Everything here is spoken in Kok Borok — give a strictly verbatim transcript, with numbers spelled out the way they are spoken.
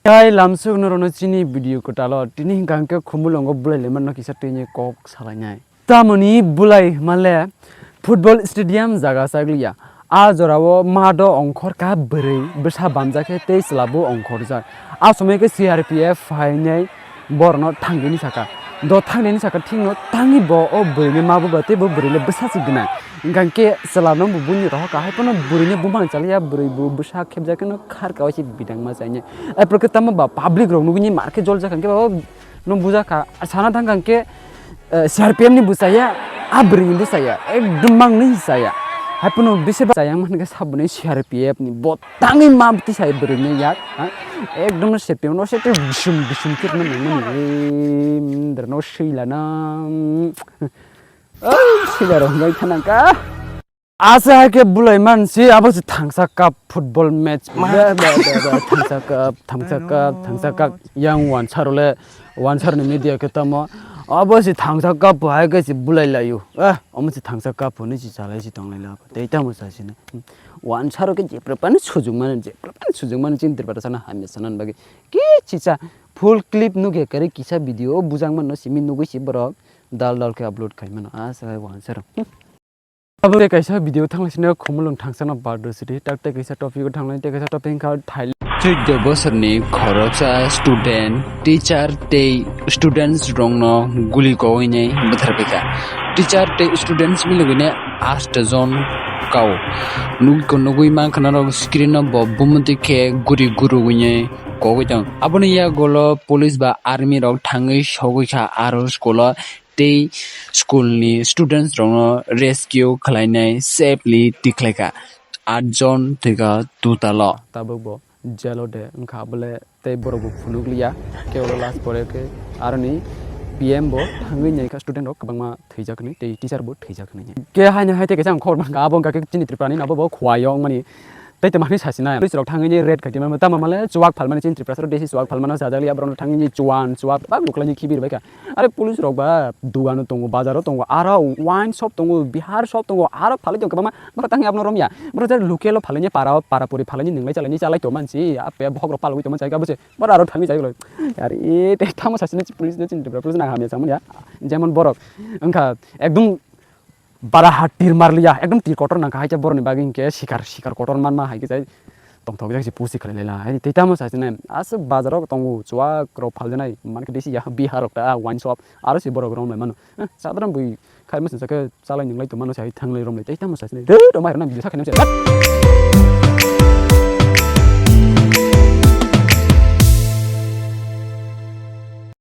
Hai lamsuk norokno chini video kwtalo tini hwnkha hwnkhe Khumulwngo bulai lemano kisa tini kok salainai. Tamoni bulai hwnmale football stadium jaga chakliya. A jorao mado ongkhorkha bwrwi bwsa bamjakhe tei chwlabo ongkhorjak. A somoi khe C R P F phainai borokno thangdini saka. Do thangdini saka thikno tangwi bo o bwrwini ma buba tei bo bwrwile bwsa se gwnang. Hwnkha hwnkhe chwla no bo buini rohor ka, hai phano bwrwi ni bumang chaliya, bwrwi bo bwsa khepjak kheno kharka o se bidang ma chaini. Aphuru khe tamo ba public rok nugui ni mar khe joljak hwnkhe ba o no bujak kha. Sana thang kha hwnkhe, eh, C R P F ni bwsaya, a bwrwi ni bwsaya, ekdom mang ni chaya. Hai phano bisi ba chaya wng kha hwnkhe sabo ni C R P F ni bo tangwi ma tisa bwrwi ni yak, ha? Ekdom no C R P F no se bisum bisum khe no nang mani. Ei, mm, der no sui lana. Oh, sila rok hwnjai thanang ka. Asa hai khe bulai man si abo se thangsa cup football match. Ma- Ba, ba, ba, ba, thangsa cup, thangsa cup, thangsa cup. Yang wansar le, wansar ni media khe tamo. Abo se thangsa cup hai khe se bulai layu. Eh, omo se thangsa cup hwnwi se chalai se tonglai la. Tei tamo sa sini. Wansar khe jephru pani sujung mani, jephru pani sujung mani chini Tripura sana hamya sana bagwi. Ki chicha full clip nugya kari kisa video o bujang mano simi nugui si borok. Dal dal khe upload khai mano. Ah, sa wansar. Abo tei kaisa video thanglaisino Khumulwng thangsano bardo sidi, tak tei kaisa topic o thanglai, tei kaisa topic wngkha Thailand. Chuddo bosorni khoroksa student, teacher tei students rokno guli kowinai bwtharbaikha. Teacher tei students milogwinai asta jon kao. Nugwi mankha norok screen o bo bumudi khe guri gurugwinai kogwi tong. Aboni yagulo police ba army rok thangwi sogwi kha aro school o. Tei school ni students rokno rescue khlainai safely tikhlaikha. Aat jon thwikha total o. Tabuk bo jail o de wngkha bole tei borok bo phunuk liya. Khe ulo last pore khe aroni P M bo thangwi naikha student rok kwbangma thwijak hinwi tei teacher bo thwijak hinwi. Khe haino hai tei kaisa ang khobor mankha abo wngkha khe chini Tripura ni abo bo Khowai o wngmani. Tei tamo hinwi sasinai, police rok thangwi ni raid khai tongmani, tamo male chuwak phalmani, chini Tripura soro desi chuwak phalmano sajagli, aborok thangwi ni chuwan, chuwak, bak luklai ni khibir baikha. Are police rok ba dugano tongo, bazaro tongo, aro wine shop tongo, bihar shop tongo, aro phalwi tong kwbangma, borok tangwi abono romya. Borok je local o phalwi ni para, para puri phalwi ni nwnglai chalai ni chalai tongmansi, ape bokhok rok palwi tongmansi, abo se, borok aro thangwi chai glai. Are tei tamo sasinai police no chini Tripura police no ang hamya samani ya. Jemon borok wngkha ekdom bara ha tir marliya, ekdom tir kotor nangkha, hai khe borokni bagwi hinkhe sikar, sikar kotor manma hai khe jai tongthok jak se pusi khlai laila. Hai tei tamo sa sinai, aswk bazaro tongo, chuwak rok phaljanai, mankhe desi ya, Bihar rok ta, wine shop, aro se borok romlai mano. Eh, sadharan bui khai masa khe chalai nwnglai tongmano se hai thanglai romlai, tei tamo sa sinai. Re, roma rona video sakhe namse.